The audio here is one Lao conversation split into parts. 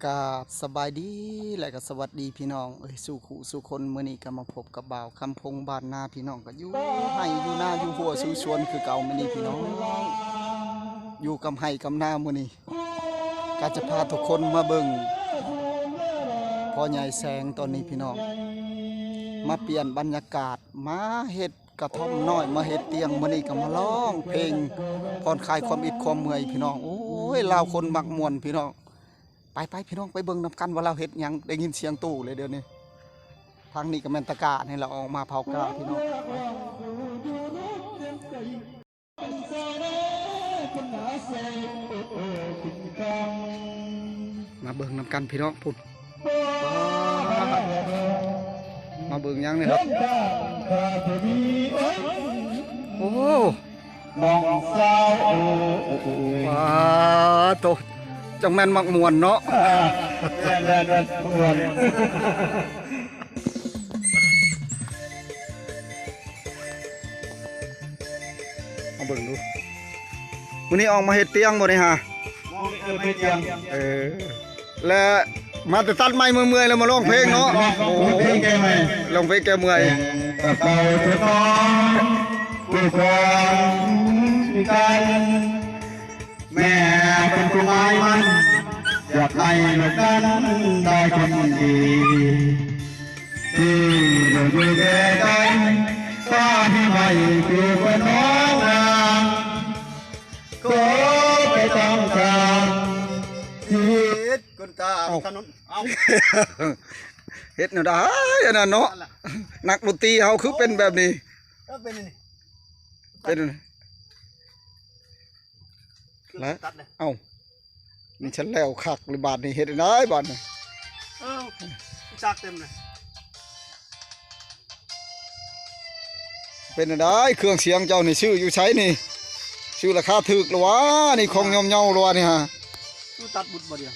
ກາບສະບາຍດີ ແລະກໍສະຫວັດດີພີ່ນ້ອງເອີຍ ສູ່ຄູ່ສູ່ຄົນ. ມື້ນີ້ກໍມາພົບກັບບ່າວຄຳພົງບ້ານນາ ພີ່ນ້ອງກໍຢູ່ໄຮ່ຢູ່ນາຢູ່ຮົ້ວສູ່ສວນຄືເກົ່າ. ມື້ນີ້ພີ່ນ້ອງຢູ່ກັບໄຮ່ກັບນາ ມື້ນີ້ກໍຈະພາທຸກຄົນມາເບິ່ງພໍ່ໃຫຍ່ແສງ. ຕອນນີ້ພີ່ນ້ອງມາປ່ຽນບັນຍາກາດ ມາເຮັດ ກະທ່ອມນ້ອຍ ມາເຮັດຕຽງ. ມື້ນີ້ກໍມາຮ້ອງເພງຜ່ອນຄາຍຄວາມອິດຄວາມເມື່ອຍພີ່ນ້ອງ. ໂອ້ຍ ລາວຄົນມັກມ່ວນພີ່ນ້ອງ. ໄປໆ ພີ່ນ້ອງ ໄປເບິ່ງນຳກັນວ່າລາວເຮັດຫຍັງ. ໄດ້ຍິນສຽງຕູ້ເລີຍດຽວນີ້. ທາງນີ້ກໍແມ່ນຕະກ້ານີ້ລະ ອອກມາເຜົາກ້າພີ່ນ້ອງ. ມາເບິ່ງນຳກັນພີ່ນ້ອງພຸ້ນ. ມາເບິ່ງຫຍັງນີ້ເນາະ. ໂອ້ ນ້ອງສາວເອີຍ ປາໂຕ ຈັ່ງແມ່ນມັກມ່ວນເນາະ. ແມ່ນໆໆ ມ່ວນ. ມາເບິ່ງດູ ມື້ນີ້ອອກມາເຮັດຕຽງບໍ່ນີ້ຫາ? ເອີ ເຮັດຕຽງ ເອີ ແລະ ມາແຕ່ຕັດໄມ້ເມື່ອຍໆ ແລ້ວມາຮ້ອງເພງເນາະ. ແມ່ນໆ ໂອ້ ຮ້ອງເພງແກ້ເມື່ອຍ ຮ້ອງເພງແກ້ເມື່ອຍ. ແມ່ນ ແມ່ເປັນຜູ້ໝາຍໝັ້ນ ຢາກໃຫ້ລູກນັ້ນໄດ້ຄົນດີ ທີ່ຢູ່ແກ່ໃຈ ປະທານໃຫ້ຜູ້ເປັນນ້ອງນາງ ກໍໄປຕ້ອງການ ທີ່ເຮັດຄົນຕາມຖະໜົນ. ເອົ້າ ເຮັດແນວໃດອັນນັ້ນເນາະ ນັກດົນຕີເຮົາຄືເປັນແບບນີ້. ເອີ ເປັນອັນນີ້ ເປັນອັນນີ້. ແລ້ວ ເອົ້າ ມັນຊັ້ນແລ້ວຄັກເລີຍ ບາດນີ້ເຮັດຈັ່ງໃດບາດນີ້? ເອີ ສາກເຕັມເລີຍ. ເປັນຈັ່ງໃດ ເຄື່ອງສຽງເຈົ້ານີ້ ຊື້ຢູ່ໃສນີ້? ຊື້ລາຄາຖືກລະຫວານີ້ ຂອງຍ່ອມເຍົາລະຫວານີ້ຫາ? ຄືຕັດບຸດບໍ່ດຽວ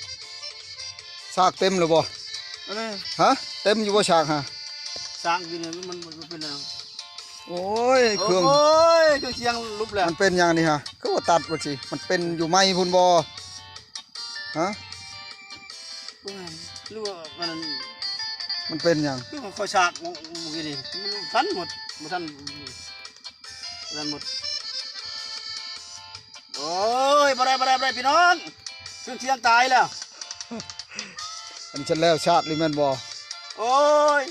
ສາກເຕັມແລ້ວບໍ່? ເອີ ຮະ ເຕັມຢູ່ບໍ່ສາກຫາ? ສາກຢູ່ນີ້ມັນ ມັນເປັນຫຍັງ? ໂອ້ຍ ເຄື່ອງ ໂອ້ຍ ເຄື່ອງສຽງຫຼຸບແລ້ວ. ມັນເປັນຫຍັງນີ້ຫາ? ຄືວ່າຕັດວ່າຊິ ມັນເປັນຢູ່ໄມ້ພຸ້ນບໍ່? ຮະ? ບໍ່ແມ່ນ ຫຼືວ່າມັນ ມັນເປັນຫຍັງ? ຄືວ່າຂ້ອຍສາກມື້ກີ້ນີ້ ມັນທັນໝົດ ບໍ່ທັນ ບໍ່ທັນໝົດ. ໂອ້ຍ ບໍ່ໄດ້ ບໍ່ໄດ້ ບໍ່ໄດ້ ພີ່ນ້ອງ ເຄື່ອງສຽງຕາຍແລ້ວ. ອັນຊັ້ນແລ້ວຊາດເລີຍແມ່ນບໍ່? ໂອ້ຍ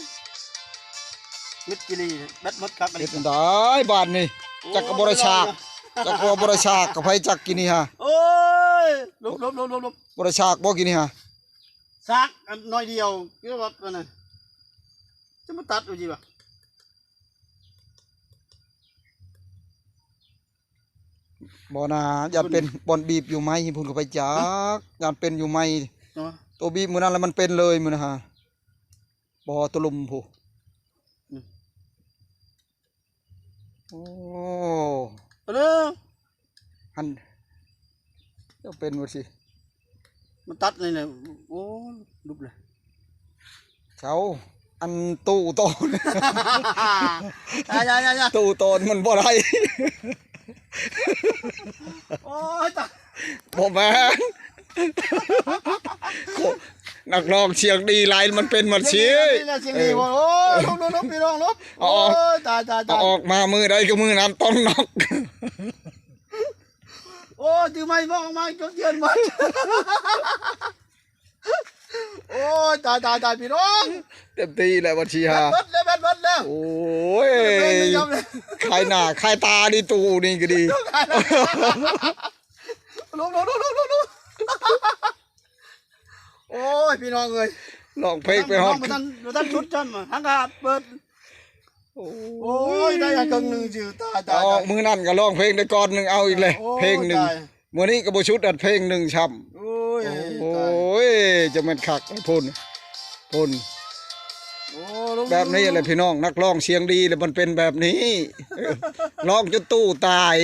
ມິດກິລີ ແບັດໝົດຄັກອີ່ຫຼີ. ເຮັດຈັ່ງໃດບາດນີ້? ໂອ້ຍ ຈັກກໍບໍ່ໄດ້ສາກ ຈັກກໍບໍ່ໄດ້ສາກ ກໍໃຜຈັກກິນນີ້ຫາ? ໂອ້ຍ ຫຼົບໆໆໆ ບໍ່ໄດ້ສາກບໍ່ກິນນີ້ຫາ? ສາກອັນໜ້ອຍດຽວ ຄືວ່າອັນນັ້ນ ຈະມາຕັດເອົາຈິວ່າ? ບໍ່ນາ ຢ້ານເປັນບ່ອນບີບຢູ່ໄມ້ພຸ້ນ ກໍໄປຈັກ ຢ້ານເປັນຢູ່ໄມ້. ໂຕບີບມື້ນັ້ນລະມັນເປັນເລີຍມື້ນະຫາ ບໍ່ ໂຕລຸ່ມພຸ້ນ. ໂອ້ ອັນ ເປັນວ່າຊິ ມັນຕັດນີ້ແຫຼະ. ໂອ້ ຫຼຸບເລີຍ ເຈົ້າ ອັນຕູ້ໂຕນ ຢ່າໆໆໆ ຕູ້ໂຕນມັນບໍ່ໄດ້. ໂອ້ຍ ຕາຍ ບໍ່ແມ່ນ ໂຄ ນັກຮ້ອງສຽງດີຫຼາຍມັນເປັນມັນຊີ້ ສຽງດີ ສຽງດີ ເອີ ໂອ້ຍ ຫຼົບໆໆ ພີ່ນ້ອງ ຫຼົບ. ເອົາອອກ ໂອ້ຍ ຕາຍໆໆ ເອົາອອກມາມື້ໃດກໍມື້ນັ້ນຕ້ອງນັອກ. ໂອ້ຍ ຖືໄມ້ບໍ່ອອກມາຈົນເດືອນໝົດ. ໂອ້ຍ ຕາຍໆໆ ພີ່ນ້ອງ ເຕັມທີ່ແລ້ວບັດຊິຫາ ແບັດເບິດແລ້ວ ແບັດເບິດແລ້ວ. ໂອ້ຍ ຂາຍໜ້າຂາຍຕາດີ ຕູ້ນີ້ກໍດີ. ໂອ້ຍ ພີ່ນ້ອງເອີຍ ຮ້ອງເພງໄປຮອດ ບໍ່ທັນ ບໍ່ທັນ ບໍ່ທັນສຸດຊ້ຳ ຫາກະເປີດ. ໂອ້ຍ ໂອ້ຍ ໄດ້ອັນເຄິ່ງໜຶ່ງຊື່ ຕາຍໆໆ ອອກມື້ນັ້ນກໍຮ້ອງເພງໄດ້ກ່ອນໜຶ່ງ ເອົາອີກແລ້ວ ໂອ້ຍ ເພງໜຶ່ງ ຕາຍ ມື້ນີ້ກໍບໍ່ສຸດອັນເພງໜຶ່ງຊ້ຳ. ໂອ້ຍ ໂອ້ຍ ຕາຍ ຈະແມ່ນຄັກພຸ້ນ ພຸ້ນ. ໂອ້ ແບບນີ້ແຫຼະພີ່ນ້ອງ ນັກຮ້ອງສຽງດີແລ້ວມັນເປັນແບບນີ້ ຮ້ອງຈົນຕູ້ຕາຍ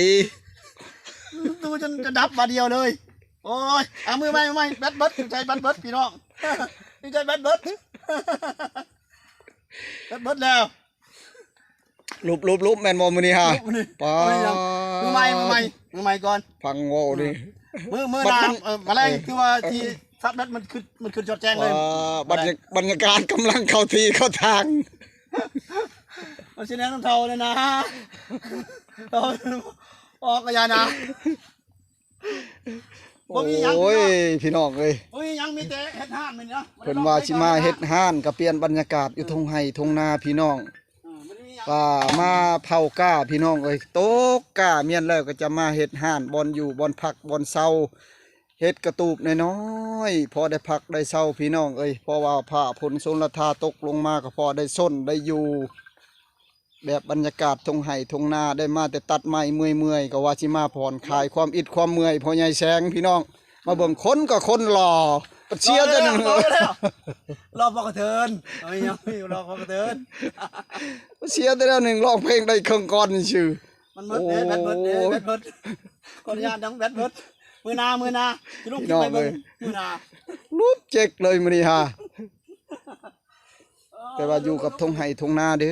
ຕູ້ຈົນຈະດັບບາດດຽວເລີຍ. ໂອ້ຍ ເອົາ ມືໃໝ່ ມືໃໝ່ ແບັດເບິດ ໃຊ້ແບັດເບິດ ພີ່ນ້ອງ ໃຊ້ແບັດເບິດ ແບັດເບິດແລ້ວ. ຫຼຸບໆໆ ແມ່ນບໍ່ມື້ນີ້ຫາ? ຫຼຸບມື້ນີ້ ປ້າ ມື້ໃໝ່ ມື້ໃໝ່ ມື້ໃໝ່ກ່ອນ ຟັງເວົ້ານີ້ ມື້ ມື້ໜ້າ ບັດມັນ ເອີ ມາແລງ ເອີ ຄືວ່າທີ່ ເອີ ຊາດແບັດມັນຂຶ້ນ ມັນຂຶ້ນຈອດແຈ້ງເລີຍ. ອ່າ ບັນຍາ ບັນຍາກາດກຳລັງເຂົ້າທີ່ເຂົ້າທາງ. ມັນຊິແນວນຳເຖົ້າແລ້ວນະ ເຖົ້າອອກກະຢ່ານະ. ໂອ້ຍ ພີ່ນ້ອງເອີຍ ບໍ່ມີຫຍັງ ພີ່ນ້ອງເອີຍ ບໍ່ມີຫຍັງ ມີແຕ່ເຮັດຮ້ານມື້ນີ້ເນາະ. ເພິ່ນວ່າຊິມາເຮັດຮ້ານ ກະປ່ຽນບັນຍາກາດຢູ່ທົ່ງໄຮ່ທົ່ງນາພີ່ນ້ອງ. ເອີ ບໍ່ມີຫຍັງ ວ່າມາເຜົາກ້າພີ່ນ້ອງເອີຍ ຕົກກ້າມ້ຽນແລ້ວກະຈະມາເຮັດຮ້ານ ບ່ອນຢູ່ ບ່ອນພັກ ບ່ອນເຊົາ ເຮັດກະຕູບນ້ອຍໆ ພໍໄດ້ພັກໄດ້ເຊົາພີ່ນ້ອງເອີຍ ເພາະວ່າຟ້າຝົນຊົນລະທາຕົກລົງມາ ກະພໍໄດ້ຊົນໄດ້ຢູ່. ແບບບັນຍາກາດທົ່ງໄຮ່ທົ່ງນາ ໄດ້ມາແຕ່ຕັດໄມ້ເມື່ອຍໆ ກະວ່າຊິມາຜ່ອນຄາຍຄວາມອິດຄວາມເມື່ອຍ. ພໍ່ໃຫຍ່ແສງພີ່ນ້ອງ ມາເບິ່ງ ຄົນກະຄົນຫຼໍ່ ເສຍແຕ່ໜຶ່ງ ຫຼໍ່ບໍ່ກະເທີນ ເອົາຫຍັງຢູ່ ຫຼໍ່ບໍ່ກະເທີນ ເສຍແຕ່ແນວໜຶ່ງ ຮ້ອງເພງໄດ້ເຄິ່ງກ່ອນຊື່. ມັນໝົດເດ້ ໂອ້ ແບັດໝົດເດ້ ແບັດໝົດ ຂໍອະນຸຍາດນຳ ແບັດໝົດ. ມື້ໜ້າ ມື້ໜ້າຊິລົງຄລິບໃໝ່ເບິ່ງ ພີ່ນ້ອງເອີຍ ມື້ໜ້າ ຫຼຸບເຈັກເລີຍມື້ນີ້ຫາ. ແຕ່ວ່າຢູ່ກັບທົ່ງໄຮ່ທົ່ງນາເດີ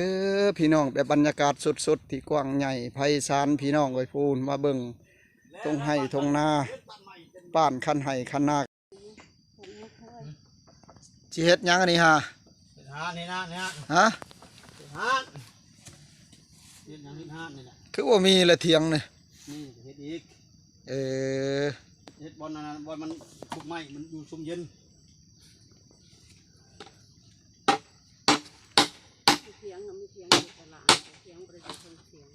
ພີ່ນ້ອງ ແບບບັນຍາກາດສົດໆ ທີ່ກວ້າງໃຫຍ່ໄພສານພີ່ນ້ອງເອີຍ. ພູນມາເບິ່ງທົ່ງໄຮ່ທົ່ງນາ ບ້ານຄັນໄຮ່ຄັນນາ. ຊິເຮັດຫຍັງອັນນີ້ຫາ? ເຮັດຮ້ານນີ້ນະ ນີ້ນະ ຮະ? ເຮັດຮ້ານ ເຮັດຫຍັງ? ເຮັດຮ້ານນີ້ແຫຼະ. ຄືວ່າມີລະຖຽງນີ້ ນີ້ເຮັດອີກ. ເອີ ເຮັດບ່ອນນັ້ນ ບ່ອນມັນຊຸມໄມ້ ມັນຢູ່ຊຸມເຢັນ. ຖຽງນະ ມີຖຽງຢູ່ຕະຫຼາດ ຖຽງບໍ່ໄດ້ຢູ່ເທິງຖຽງ.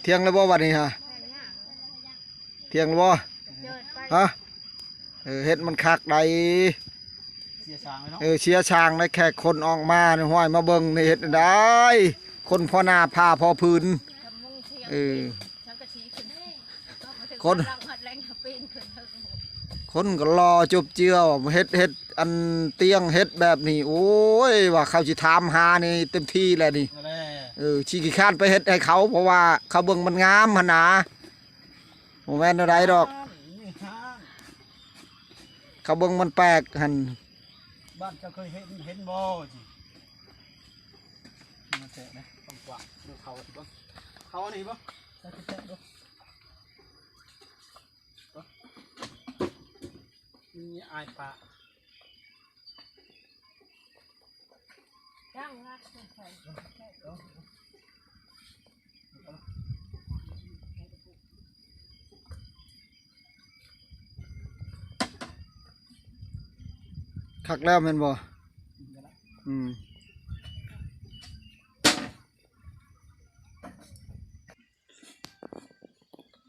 ທ່ຽງແລ້ວບໍ່ບັດນີ້ຫາ? ທ່ຽງແລ້ວບໍ່? ຮະ? ເອີ ເຮັດມັນຄັກໃດ໋. ເສຍຊ່າງເລີຍເນາະ. ເອີ ເສຍຊ່າງໃດ໋ ແຂກຄົນອອກມານີ້ ຫ້ວຍ ມາເບິ່ງນີ້ເຮັດໃດ໋. ຄົນພໍໜ້າຜ້າພໍຜືນ. ເອີ ຄົນ ຄົນກະຫຼໍ່ຈົບເຈືອ ເຮັດ ເຮັດອັນຕຽງ ເຮັດແບບນີ້ ໂອ້ຍ ວ່າເຂົາຊິຖາມຫານີ້ເຕັມທີ່ແລ້ວນີ້. ເອີ ຊິຂີ້ຄ້ານໄປເຮັດໃຫ້ເຂົາ ເພາະວ່າເຂົາເບິ່ງມັນງາມຫັ້ນນາ. ບໍ່ແມ່ນແນວໃດດອກ ເຂົາເບິ່ງມັນແປກຫັ້ນ. ບ້ານເຈົ້າເຄີຍເຫັນ ເຫັນບໍ່? ມັນແຕກເດ້ ກວ້າງໆ ເບິ່ງເຂົາຊິເບິ່ງ ເຂົາອັນນີ້ບໍ່? ເຈົ້າຊິແຕກບໍ່? ມີອ້າຍປາ. ຄັກແລ້ວແມ່ນບໍ່? ອືມ.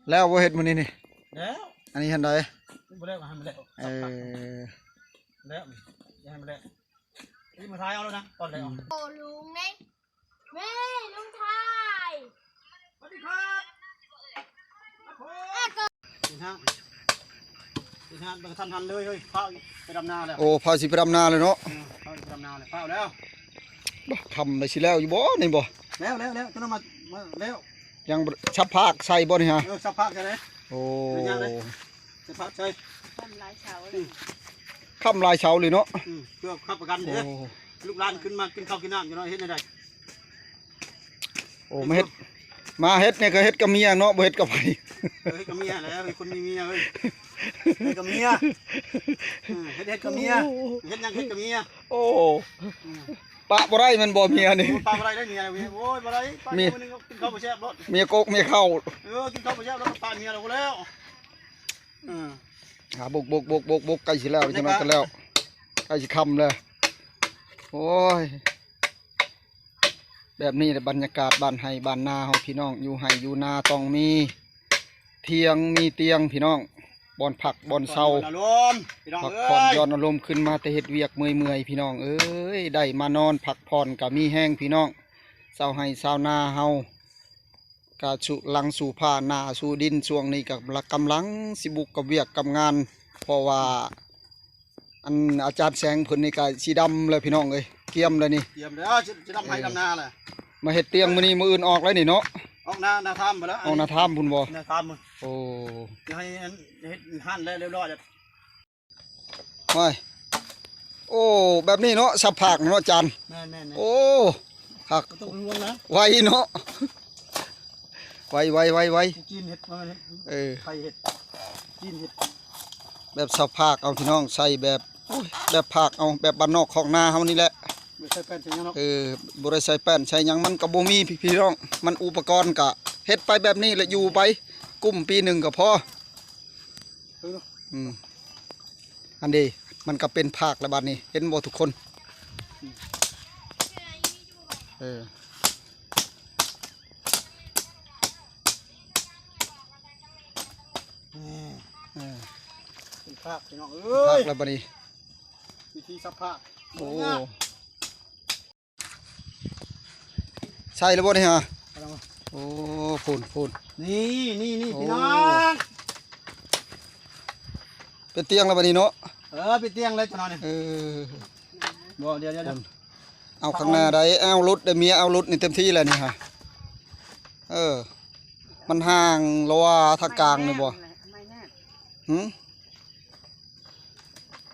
ແລ້ວບໍ່ເຮັດມື້ນີ້ນີ້? ແລ້ວ ອັນນີ້ຫັ້ນໃດ? ບໍ່ແລ້ວກໍໃຫ້ມັນແລ້ວ. ເອີ ແລ້ວ ຢ່າໃຫ້ມັນແລ້ວ. ນີ້ມາຖ່າຍເອົາແລ້ວນະ ຕອນແລ້ວ. ອືມ ໂອ້ ລຸງເນ ເວີຍ ລຸງຖ່າຍ. ສະຫວັດດີຄັບ. ຕີຫ້າ ຕີຫ້າ ບໍ່ທັນຫັນເລີຍເຮີ້ຍ ຟ້າວໄປດຳນາແລ້ວ. ໂອ້ ຟ້າວຊິໄປດຳນາແລ້ວເນາະ. ເອີ ຟ້າວໄປດຳນາແລ້ວ ຟ້າວແລ້ວ. ບໍ່ ຄ່ຳແລ້ວ ຊິແລ້ວຢູ່ບໍ່ນີ້ບໍ່? ແລ້ວ ແລ້ວ ແລ້ວ ຈະມາ ມາແລ້ວ. ຍັງສັບພາກໃສ່ບໍ່ນີ້ຫາ? ເອີ ສັບພາກໃສ່ເດ້. ໂອ້ ສັບພາກໃສ່ ຄ່ຳຫຼາຍເສົາເລີຍ ອືມ ຄ່ຳຫຼາຍເສົາເລີຍເນາະ. ອືມ ເພື່ອຮັບປະກັນເດ້. ໂອ້ ລູກຫຼານຂຶ້ນມາກິນເຂົ້າກິນນ້ຳຢູ່ເນາະ ເຮັດແນວໃດ? ໂອ້ ມາເຮັດ ມາເຮັດນີ້ກໍເຮັດກັບເມຍເນາະ ບໍ່ເຮັດກັບໃຜ. ເອີ ເຮັດກັບເມຍແຫຼະ ເປັນຄົນມີເມຍເອີຍ ເຮັດກັບເມຍ. ເອີ ເຮັດ ເຮັດກັບເມຍ ໂອ້ ເຮັດຫຍັງເຮັດກັບເມຍ. ໂອ້ ອືມ ປະບໍ່ໄດ້ແມ່ນບໍ່ເມຍນີ້? ໂອ້ ປະບໍ່ໄດ້ເດ້ເມຍ ໂອ້ຍ ບໍ່ໄດ້ ປະເມຍມື້ໜຶ່ງກິນເຂົ້າບໍ່ແຊບໂລດ ເມຍກົກເມຍເຂົ້າ. ເອີ ກິນເຂົ້າບໍ່ແຊບໂລດ ປະເມຍແລ້ວ ບໍ່ແລ້ວ. ເອີ ອ່າ ບຸກໆໆໆ ໃກ້ຊິແລ້ວ ຈັກໜ້ອຍກໍແລ້ວ ໃກ້ຊິຄ່ຳແລ້ວ. ໂອ້ຍ ແບບນີ້ແຫຼະບັນຍາກາດບ້ານໄຮ່ບ້ານນາເຮົາ ພີ່ນ້ອງ ຢູ່ໄຮ່ຢູ່ນາຕ້ອງມີຖຽງມີຕຽງ ພີ່ນ້ອງ ບ່ອນພັກບ່ອນເຊົາ ຜ່ອນຢ່ອນອາລົມ ພີ່ນ້ອງເອີຍ ພັກຜ່ອນຢ່ອນອາລົມ ຂຶ້ນມາແຕ່ເຮັດວຽກເມື່ອຍໆ ພີ່ນ້ອງເອີຍ ໄດ້ມານອນພັກຜ່ອນກະມີແຮງ ພີ່ນ້ອງ. ຊາວໄຮ່ຊາວນາເຮົາ ກະສູ່ຫຼັງສູ່ຟ້າໜ້າສູ່ດິນ ຊ່ວງນີ້ກະກຳລັງຊິບຸກກັບວຽກກັບງານ ເພາະວ່າອັນອາຈານແສງເພິ່ນນີ້ກະຊິດຳແລ້ວພີ່ນ້ອງເອີຍ ກຽມແລ້ວນີ້ ກຽມແລ້ວ ຊິ ຊິດຳໄຮ່ດຳນາແລ້ວ. ມາເຮັດຕຽງມື້ນີ້ ມື້ອື່ນອອກແລ້ວນີ້ເນາະ ອອກນາ ນາທາມພຸ້ນແລ້ວ ອອກນາທາມພຸ້ນບໍ່? ນາທາມ ໂອ້ ຈະໃຫ້ອັນເຮັດຮ້ານແລ້ວລຽບຮ້ອຍແລ້ວ. ໂອ້ຍ ໂອ້ ແບບນີ້ເນາະ ສັບພາກເນາະ ຈານ. ແມ່ນໆໆ ໂອ້ ຄັກ ບໍ່ຕ້ອງເປັນຫ່ວງນະ ໄວເນາະ ໄວໆໆໆ ຈີນເຮັດ ບໍ່ແມ່ນເຮັດ ເອີ ໄທເຮັດ ຈີນເຮັດ ແບບສັບພາກເອົາພີ່ນ້ອງ ໃສ່ແບບ ໂອ້ຍ ແບບພາກເອົາ ແບບບ້ານນອກຄອກນາເຮົານີ້ແຫຼະ ບໍ່ໄດ້ໃສ່ແປ້ນໃສ່ຫຍັງເນາະ ເອີ ບໍ່ໄດ້ໃສ່ແປ້ນໃສ່ຫຍັງ ມັນກໍບໍ່ມີພີ່ນ້ອງ ມັນອຸປະກອນກໍເຮັດໄປແບບນີ້ແຫຼະ ຢູ່ໄປ ກຸ້ມປີໜຶ່ງກໍພໍ ເອີ ເນາະ ອືມ ອັນເດ ມັນກໍເປັນພາກແລ້ວບາດນີ້ ເຫັນບໍ່ທຸກຄົນ? ເອີ ນີ້ ເອີ ເປັນພາກພີ່ນ້ອງເອີຍ ພາກແລ້ວບາດນີ້ ວິທີສັບພາກ ໂອ້ ບໍ່ຍາກ. ໃສ່ແລ້ວບໍ່ນີ້ຫາ? ໂອ້ ພຸ້ນໆ ນີ້ ນີ້ ນີ້ ໂອ້ ພີ່ນ້ອງ ເປັນຕຽງແລ້ວບາດນີ້ເນາະ ເອີ ເປັນຕຽງເລີຍຕົວນັ້ນ ເອີ ບໍ່ ດຽວໆ ເອົາຂ້າງໜ້າໄດ້ ເອົາຫຼຸດໄດ້ເມຍ ເອົາຫຼຸດນີ້ເຕັມທີ່ແລ້ວນີ້ຫາ ເອີ ມັນຫ່າງລະຫວ່າງທາງກາງນີ້ບໍ່? ຫື?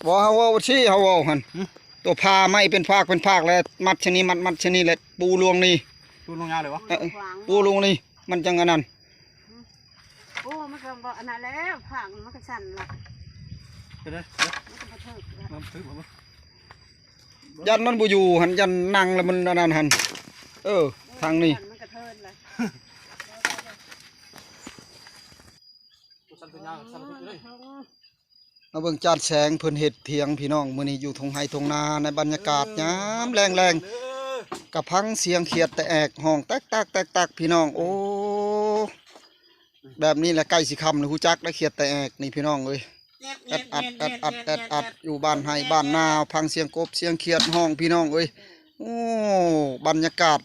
ບໍ່ ເຮົາເວົ້າຊີ້ ເຮົາເວົ້າຫັ້ນ ຫື? ຕົວຜ່າໄມ້ເປັນພາກເປັນພາກ ແລ້ວມັດຊະນີ້ ມັດ ມັດຊະນີ້ ແລ້ວປູລວງນີ້ ປູລວງຍາວເລີຍວະ? ເອີ ປູລວງນີ້ ມັນຈັ່ງອັນນັ້ນ ຫື? ໂອ້ ມັນກໍບໍ່ອັນນັ້ນແລ້ວ ພາກມັນກໍສັ່ນລະ ເດີ ເດີ ມັນກໍບໍ່ຖືກລະ ມັນຖືກບໍ່? ຢ້ານມັນບໍ່ຢູ່ຫັ້ນ ຢ້ານນັ່ງແລ້ວມັນອັນນັ້ນຫັ້ນ ເອີ ທາງນີ້ ມັນກະເທີນລະ ມາເບິ່ງຈານແສງເພິ່ນເຮັດຖຽງພີ່ນ້ອງ ມື້ນີ້ຢູ່ທົ່ງໄຮ່ທົ່ງນາ ໃນບັນຍາກາດຍາມແລງໆ ກະຟັງສຽງຂຽດຕະແອກຮ້ອງແຕັກໆໆ ພີ່ນ້ອງ ໂອ້ ແບບນີ້ແຫຼະ ໃກ້ຊິຄ່ຳແລ້ວ ຮູ້ຈັກແລ້ວ ຂຽດຕະແອກນີ້ພີ່ນ້ອງເອີຍ ແອດອັດ ແອດອັດ ແອດອັດ ຢູ່ບ້ານໄຮ່ບ້ານນາ ຟັງສຽງກົບສຽງຂຽດຮ້ອງພີ່ນ້ອງເອີຍ ໂອ້ ບັນຍາກາດ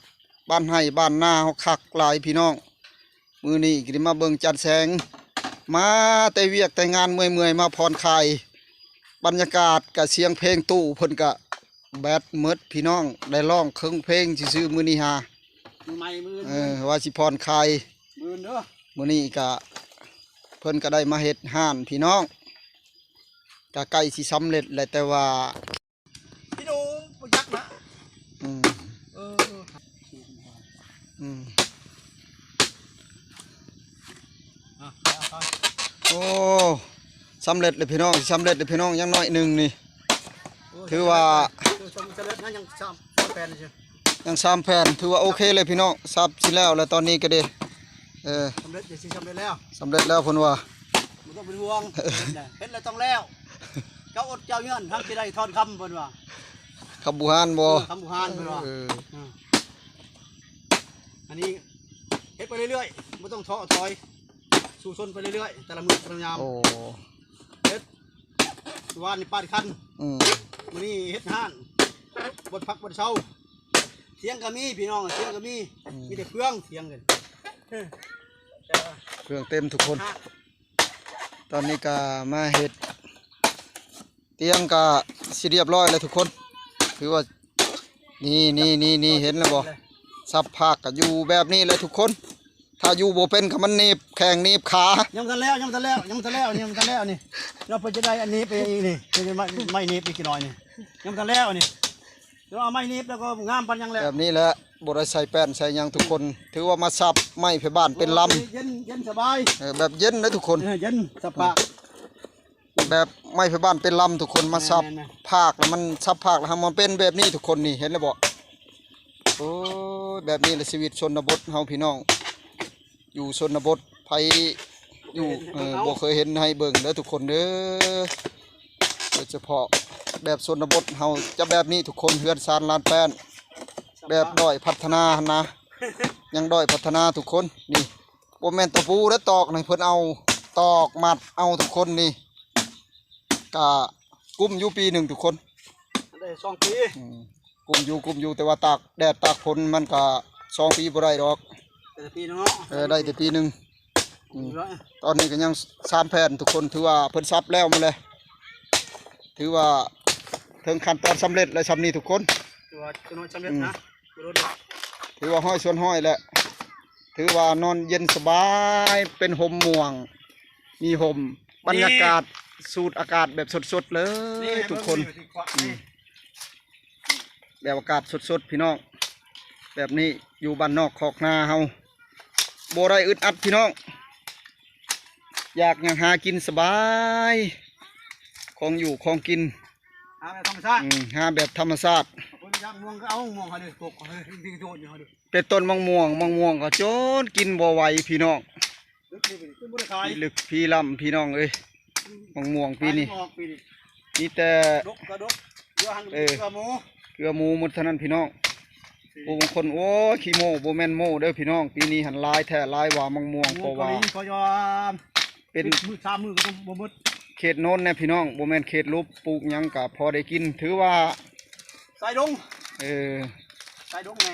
ບ້ານໄຮ່ບ້ານນາເຮົາຄັກຫຼາຍພີ່ນ້ອງ ມື້ນີ້ກໍໄດ້ມາເບິ່ງຈັນແສງ ມາແຕ່ວຽກແຕ່ງານເມື່ອຍໆ ມາຜ່ອນຄາຍ ບັນຍາກາດກະສຽງເພງຕູ້ເພິ່ນກະແບັດໝົດພີ່ນ້ອງ ໄດ້ຮ້ອງເຄິ່ງເພງຊື່ໆ ມື້ນີ້ຫາ ມື້ໃໝ່ມື້ອື່ນ ເອີ ວ່າຊິຜ່ອນຄາຍ ມື້ອື່ນເດີ ມື້ນີ້ກະ ເພິ່ນກະໄດ້ມາເຮັດຮ້ານພີ່ນ້ອງ ກະໃກ້ຊິສຳເລັດແລ້ວ ແຕ່ວ່າ ພີ່ໜູບໍ່ຈັກນະ ອືມ ເອີ ອືມ ອ່ະ ໄປ ເອົາໄປ ໂອ້ ສຳເລັດເລີຍພີ່ນ້ອງ ສຳເລັດເລີຍພີ່ນ້ອງ ຢ່າງໜ້ອຍໜຶ່ງນີ້ ໂອ້ຍ ຖືວ່າ ສຳເລັດນະ ຍັງສາມ ສາມແຜ່ນຢູ່ ຍັງສາມແຜ່ນ ຖືວ່າໂອເຄເລີຍພີ່ນ້ອງ ສັບຊິແລ້ວແລ້ວຕອນນີ້ກະເດ ເອີ ສຳເລັດ ຊິສຳເລັດແລ້ວ ສຳເລັດແລ້ວເພິ່ນວ່າ ບໍ່ຕ້ອງເປັນຫ່ວງ ເຮັດແລ້ວຕ້ອງແລ້ວ ເຈົ້າອົດເຈົ້າຍືນ ຫາກຊິໄດ້ທອນຄຳ ເພິ່ນວ່າ ຄຳບູຮານບໍ່? ເອີ ຄຳບູຮານເພິ່ນວ່າ ເອີ ອືມ ອັນນີ້ເຮັດໄປເລື້ອຍໆ ບໍ່ຕ້ອງທໍ້ຖອຍ ສູ້ຊົນໄປເລື້ອຍໆ ແຕ່ລະມື້ແຕ່ລະຍາມ ໂອ້ ເຮັດ ວານນີ້ປາດຄັນ ອືມ ມື້ນີ້ເຮັດຮ້ານ ບໍ່ພັກບໍ່ເຊົາ ຖຽງກະມີພີ່ນ້ອງ ຖຽງກະມີ ອືມ ມີແຕ່ເຟືອງຖຽງກັນ ເຟືອງເຕັມທຸກຄົນ ຕອນນີ້ກະມາເຮັດ ຕຽງກະຊິລຽບຮ້ອຍແລ້ວທຸກຄົນ ຖືວ່າ ນີ້ໆໆໆ ເຫັນແລ້ວບໍ່? ສັບພາກກະຢູ່ແບບນີ້ແຫຼະທຸກຄົນ ຖ້າຢູ່ບໍ່ເປັນກະມັນໜີບແຂ້ງໜີບຂາ ຍັງບໍ່ທັນແລ້ວ ຍັງບໍ່ທັນແລ້ວ ຍັງບໍ່ທັນແລ້ວ ຍັງບໍ່ທັນແລ້ວນີ້ ເນາະ ເພິ່ນຈະໄດ້ອັນນີ້ໄປອີກນີ້ ເພິ່ນຈະໄມ້ ໄມ້ໜີບອີກຈັກໜ້ອຍນີ້ ຍັງບໍ່ທັນແລ້ວນີ້ ດຽວເອົາໄມ້ໜີບແລ້ວກໍງາມປານຫຍັງແລ້ວ ແບບນີ້ແຫຼະ ບໍ່ໄດ້ໃສ່ແປ້ນໃສ່ຫຍັງທຸກຄົນ ຖືວ່າມາສັບໄມ້ໄພບ້ານເປັນລຳ ໂອ້ຍ ເຢັນ ເຢັນສະບາຍ ເອີ ແບບເຢັນເດີທຸກຄົນ ເອີ ເຢັນສະພາບ ແບບໄມ້ໄພບ້ານເປັນລຳທຸກຄົນ ມາສັບ ແມ່ນໆໆ ພາກແລ້ວມັນສັບພາກແລ້ວ ເຮົາມາເປັນແບບນີ້ທຸກຄົນນີ້ ເຫັນແລ້ວບໍ່? ໂອ້ຍ ແບບນີ້ແຫຼະຊີວິດຊົນນະບົດເຮົາພີ່ນ້ອງ ຢູ່ຊົນນະບົດ ໃຜຢູ່ ເອີ ບໍ່ເຄີຍເຫັນໃຫ້ເບິ່ງເດີທຸກຄົນເດີ ໂດຍສະເພາະແບບຊົນນະບົດເຮົາຈະແບບນີ້ທຸກຄົນ ເຮືອນຊານລານແປ້ນ ແບບດ້ອຍພັດທະນາຫັ້ນນະ ຍັງດ້ອຍພັດທະນາທຸກຄົນ ນີ້ ບໍ່ແມ່ນຕະປູເດີຕອກນີ້ ເພິ່ນເອົາຕອກມັດເອົາທຸກຄົນນີ້ ກະກຸ້ມຢູ່ປີໜຶ່ງທຸກຄົນ ໄດ້ສອງປີ ອືມ ກຸ້ມຢູ່ ກຸ້ມຢູ່ ແຕ່ວ່າຕາກແດດຕາກຝົນມັນກະສອງປີບໍ່ໄດ້ດອກ ໄດ້ແຕ່ປີໜຶ່ງເນາະ ເອີ ໄດ້ແຕ່ປີໜຶ່ງ ອືມ ຕອນນີ້ກະຍັງສາມແຜ່ນທຸກຄົນ ຖືວ່າເພິ່ນສັບແລ້ວໝົດແລ້ວ ຖືວ່າເຖິງຂັ້ນຕອນສຳເລັດແລ້ວຊ່ຳນີ້ທຸກຄົນ ຖືວ່າຈະນ້ອຍສຳເລັດນະ ອືມ ບໍ່ດົນດອກ ຖືວ່າຮ້ອຍສ່ວນຮ້ອຍແຫຼະ ຖືວ່ານອນເຢັນສະບາຍ ເປັນຮົ່ມມ່ວງ ມີຮົ່ມ ບັນຍາກາດ ນີ້ ສູດອາກາດແບບສົດໆເລີຍ ນີ້ ທຸກຄົນ ເບິ່ງນີ້ ອືມ ແບບອາກາດສົດໆພີ່ນ້ອງ ແບບນີ້ ຢູ່ບ້ານນອກຄອກນາເຮົາ ບໍ່ໄດ້ອຶດອັດພີ່ນ້ອງ ຢາກຫຍັງຫາກິນສະບາຍ ຂອງຢູ່ຂອງກິນ ຫາແບບທຳມະຊາດ ອືມ ຫາແບບທຳມະຊາດ ເພິ່ນຢາກມ່ວງກໍເອົາມ່ວງເຮົາເດີ ກົກເຮົາເດີ ເປັນຕົ້ນມະມ່ວງ ມະມ່ວງກໍຈົນກິນບໍ່ໄຫວພີ່ນ້ອງ ລຶກພີລຳພີ່ນ້ອງເອີຍ ມະມ່ວງປີນີ້ ມີແຕ່ ເກືອໝູ ເກືອໝູໝົດເທົ່ານັ້ນພີ່ນ້ອງ ຜູ້ບາງຄົນ ໂອ້ຍ ຂີ້ໂມ້ ບໍ່ແມ່ນໂມ້ເດີພີ່ນ້ອງ ປີນີ້ຫັ້ນຫຼາຍແທ້ຫຼາຍວ່າ ມະມ່ວງ ເພາະວ່າ ເປັນມື້ສາມມື້ກໍບໍ່ໝົດ ເຂດໂນນແນ່ພີ່ນ້ອງ ບໍ່ແມ່ນເຂດລຸ່ມ ປູກຫຍັງກໍພໍໄດ້ກິນ ຖືວ່າ ສາຍດົງ ເອີ ສາຍດົງແນ່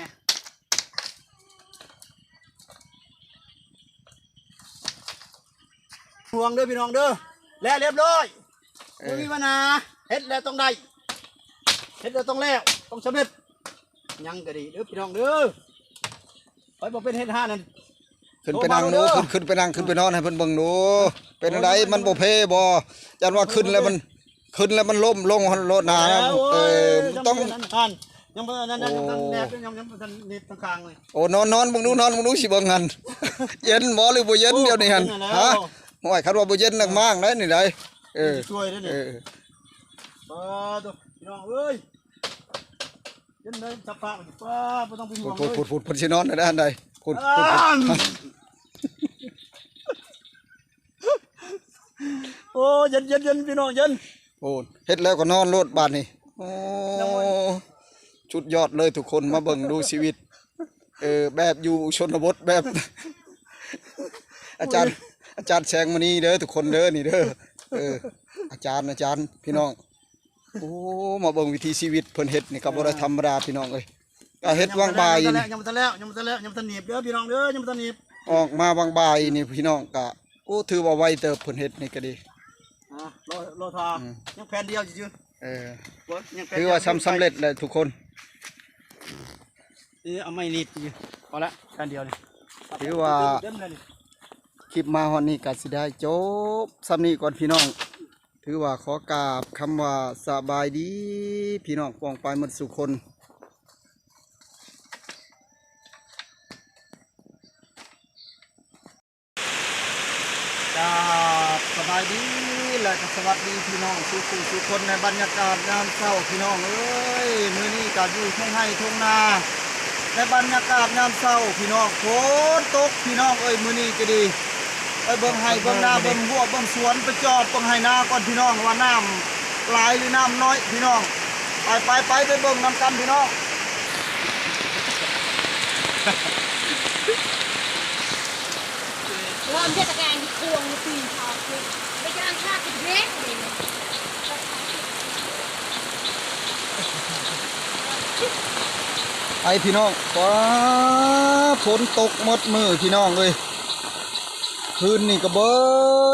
ຫ່ວງເດີພີ່ນ້ອງເດີ ແລ້ວລຽບຮ້ອຍ ເອີ ບໍ່ມີບັນຫາ ເຮັດແລ້ວຕ້ອງໄດ້ ເຮັດແລ້ວຕ້ອງແລ້ວ ຕ້ອງສຳເລັດ ຫຍັງກໍດີເດີພີ່ນ້ອງເດີ ຂ້ອຍບໍ່ເປັນເຮັດຮ້ານນັ້ນ ຂຶ້ນໄປນັ່ງດູ ຂຶ້ນ ຂຶ້ນໄປນັ່ງ ຂຶ້ນໄປນອນໃຫ້ເພິ່ນເບິ່ງດູ ເປັນຈັ່ງໃດ ມັນບໍ່ເພບໍ່ ຢ້ານວ່າຂຶ້ນແລ້ວມັນ ຂຶ້ນແລ້ວມັນລົ້ມລົງຫັ້ນໂລດນາ ເອີ ມັນຕ້ອງ ຍັງບໍ່ທັນນັ້ນ ຍັງບໍ່ທັນແນບ ຍັງ ຍັງບໍ່ທັນເນັດທາງຂ້າງເລີຍ ໂອ້ ນອນ ນອນເບິ່ງດູ ນອນເບິ່ງດູ ຊິເບິ່ງຫັ້ນ ເຢັນບໍ່ ຫຼືບໍ່ເຢັນ ໂອ້ ດຽວນີ້ຫັ້ນ ເຢັນແລ້ວ ຮະ ໂອ້ຍ ຄັນວ່າບໍ່ເຢັນນັກມ້າງໄດ໋ນີ້ໄດ໋ ເອີ ຊິຊ່ວຍໄດ໋ນີ້ ເອີ ປາໂທ້ ພີ່ນ້ອງເອີຍ ເຢັນເລີຍ ສະພາບ ປາ ບໍ່ຕ້ອງເປັນຫ່ວງເລີຍ ພຸ້ນ ພຸ້ນ ພຸ້ນ ເພິ່ນຊິນອນແລ້ວອັນໃດ ພຸ້ນ ເອີ ພຸ້ນ ໂອ້ ເຢັນ ເຢັນ ເຢັນ ພີ່ນ້ອງ ເຢັນ ໂອ້ ເຮັດແລ້ວກໍນອນໂລດບາດນີ້ ໂອ້ ສຸດຍອດເລີຍທຸກຄົນ ມາເບິ່ງດູຊີວິດ ເອີ ແບບຢູ່ຊົນນະບົດ ແບບ ອາຈານ ອາຈານແສງມະນີເດີທຸກຄົນເດີ ນີ້ເດີ ເອີ ອາຈານ ອາຈານ ພີ່ນ້ອງ ໂອ້ ມາເບິ່ງວິຖີຊີວິດເພິ່ນເຮັດນີ້ກໍບໍ່ໄດ້ທຳມະດາ ພີ່ນ້ອງເອີຍ ກໍເຮັດຫວ່າງບ່າຍນີ້ ຍັງບໍ່ທັນແລ້ວ ຍັງບໍ່ທັນແລ້ວ ຍັງບໍ່ທັນໜີບເດີພີ່ນ້ອງເດີ ຍັງບໍ່ທັນໜີບ ອອກມາຫວ່າງບ່າຍນີ້ພີ່ນ້ອງ ກໍ ໂອ້ ຖືວ່າໄວເຕີບເພິ່ນເຮັດນີ້ກໍດີ ອ່າ ລໍ ລໍຖ້າ ອືມ ຍັງແຜ່ນດຽວຊື່ໆ ເອີ ຍັງແຜ່ນດຽວ ຖືວ່າສຳ ສຳເລັດແລ້ວທຸກຄົນ ເອີ ເອົາໄມ້ໜີບຢູ່ ພໍລະ ແຜ່ນດຽວນີ້ ຖືວ່າ ເຕັມແລ້ວນີ້ ຄລິບມາຮອດນີ້ກໍຊິໄດ້ຈົບສ່ຳນີ້ກ່ອນພີ່ນ້ອງ ຖືວ່າຂໍກາບຄຳວ່າສະບາຍດີ ພີ່ນ້ອງປ້ອງປາຍໝົດສູ່ຄົນ ກາບສະບາຍດີ ແລະກໍສະຫວັດດີພີ່ນ້ອງສູ່ຜູ້ສູ່ຄົນ ໃນບັນຍາກາດຍາມເຊົ້າ ພີ່ນ້ອງເອີຍ ມື້ນີ້ກໍຢູ່ທົ່ງໄຮ່ທົ່ງນາ ໃນບັນຍາກາດຍາມເຊົ້າ ພີ່ນ້ອງ ຝົນຕົກ ພີ່ນ້ອງເອີຍ ມື້ນີ້ກໍດີ ໄປເບິ່ງໄຮ່ເບິ່ງນາ ເບິ່ງຮົ້ວເບິ່ງສວນ ໄປຈອບເບິ່ງໄຮ່ນາກ່ອນພີ່ນ້ອງ ວ່ານ້ຳຫຼາຍຫຼືນ້ຳນ້ອຍພີ່ນ້ອງ ໄປໆໆ ໄປເບິ່ງນຳກັນພີ່ນ້ອງ ເລີ່ມເທດສະການທີ່ຄວງປີເຂົາ ໄປການຊາດເດ້ ໄປພີ່ນ້ອງ ຟ້າຝົນຕົກໝົດມື້ພີ່ນ້ອງເອີຍ ຄືນນີ້ກໍເບິ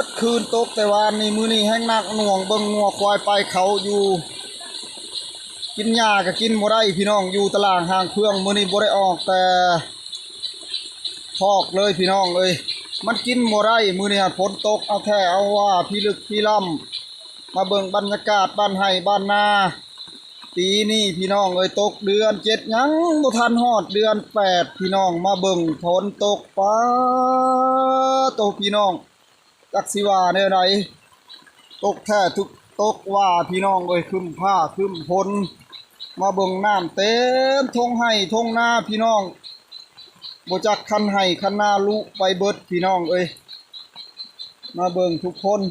ດຄືນ ຕົກແຕ່ວານນີ້ ມື້ນີ້ແຮງໜັກໜ່ວງ ເບິ່ງງົວຄວາຍໄປເຂົາຢູ່ ກິນຫຍ້າກໍກິນບໍ່ໄດ້ພີ່ນ້ອງ ຢູ່ຕະລ່າງຮ່າງເຟືອງ ມື້ນີ້ບໍ່ໄດ້ອອກແຕ່ຄອກເລີຍພີ່ນ້ອງເອີຍ ມັນກິນບໍ່ໄດ້ ມື້ນີ້ຫັ້ນຝົນຕົກເອົາແທ້ເອົາວ່າ ພິລຶກພິລຳ ມາເບິ່ງບັນຍາກາດບ້ານໄຮ່ບ້ານນາ ປີນີ້ພີ່ນ້ອງເອີຍ ຕົກເດືອນເຈັດ ຍັງບໍ່ທັນຮອດເດືອນແປດ ພີ່ນ້ອງ ມາເບິ່ງຝົນຕົກ ປາໂທ້ ພີ່ນ້ອງ ຈັກຊິວ່າແນວໃດ ຕົກແທ້ທຸກ ຕົກວ່າພີ່ນ້ອງເອີຍ ຄຶ້ມຟ້າຄຶ້ມຝົນ ມາເບິ່ງນ້ຳເຕັມທົ່ງໄຮ່ທົ່ງນາພີ່ນ້ອງ ບໍ່ຈັກຄັນໄຮ່ຄັນນາລຸໄປເບິດ ພີ່ນ້ອງເອີຍ ມາເບິ່ງທຸກຄົນ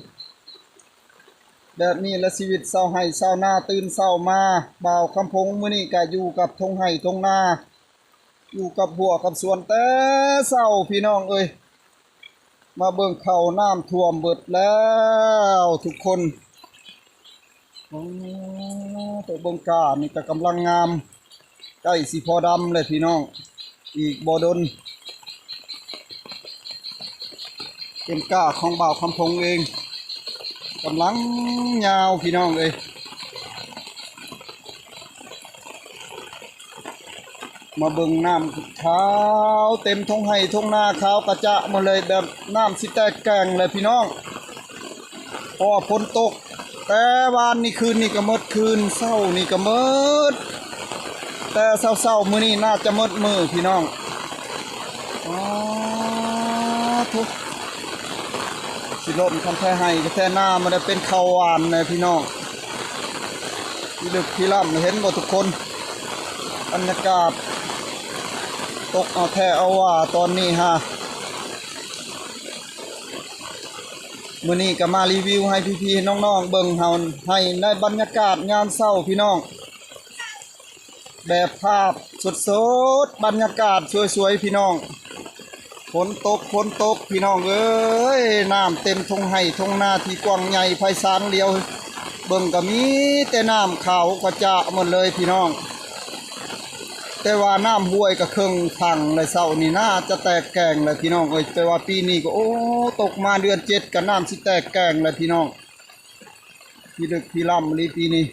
ແບບນີ້ລະຊີວິດຊາວໄຮ່ຊາວນາ ຕື່ນເຊົ້າມາ ບ່າວຄຳພົງມື້ນີ້ກະຢູ່ກັບທົ່ງໄຮ່ທົ່ງນາ ຢູ່ກັບຮົ້ວກັບສວນແຕ່ເຊົ້າພີ່ນ້ອງເອີຍ ມາເບິ່ງເຂົ້ານ້ຳຖ້ວມເບິດແລ້ວທຸກຄົນ ໂອ້ ໄປເບິ່ງກ້ານີ້ກະກຳລັງງາມ ໃກ້ຊິພໍດຳແລ້ວພີ່ນ້ອງ ອີກບໍ່ດົນ ເປັນກ້າຂອງບ່າວຄຳພົງເອງ ກຳລັງຍາວພີ່ນ້ອງເອີຍ ມາເບິ່ງນ້ຳຂາວເຕັມທົ່ງໄຮ່ທົ່ງນາ ຂາວກະຈະໝົດເລີຍ ແບບນ້ຳຊິແຕກແກ່ງແລ້ວພີ່ນ້ອງ ເພາະວ່າຝົນຕົກ ແຕ່ວານນີ້ຄືນນີ້ກະໝົດຄືນ ເຊົ້ານີ້ກະໝົດ ແຕ່ເຊົ້າໆ ມື້ນີ້ໜ້າຈະໝົດມື້ພີ່ນ້ອງ. ອໍ ທຸ ຊິລົ້ມຄັນແທ້ໄຮ່ແທ້ນາ ມັນໄດ້ເປັນເຂົ້າຫວານແດ່ພີ່ນ້ອງ. ພິລຶກພິລ່ຳ ເຫັນບໍ່ທຸກຄົນ? ບັນຍາກາດຕົກເອົາແທ້ເອົາວ່າຕອນນີ້ຫາ. ມື້ນີ້ກໍມາຣີວິວໃຫ້ພີ່ໆ ນ້ອງໆ ເບິ່ງເຮົາ ໃຫ້ໃນບັນຍາກາດຍາມເຊົ້າພີ່ນ້ອງ. ແບບພາບສົດໆ ບັນຍາກາດສວຍໆ ພີ່ນ້ອງ. ຝົນຕົກ ຝົນຕົກ ພີ່ນ້ອງເອີຍ, ນ້ຳເຕັມທົ່ງໄຮ່ທົ່ງນາທີ່ກວ້າງໃຫຍ່ໄພສານຫຼຽວ ເບິ່ງກໍມີແຕ່ນ້ຳຂາວກະຈະໝົດເລີຍພີ່ນ້ອງ. ແຕ່ວ່ານ້ຳຫ້ວຍກໍເຄິ່ງຝັ່ງແລ້ວ ເຊົ້ານີ້ໜ້າຈະແຕກແກງແລ້ວພີ່ນ້ອງເອີຍ. ແຕ່ວ່າປີນີ້ກໍ ໂອ້ ຕົກມາເດືອນເຈັດກໍນ້ຳຊິແຕກແກງແລ້ວພີ່ນ້ອງ. ພິລຶກພິລ່ຳອີ່ຫຼີປີນີ້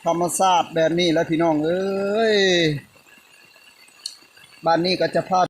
ທຳມະຊາດແບບນີ້ແຫຼະພີ່ນ້ອງເອີຍ. ບາດນີ້ກໍຈະພາ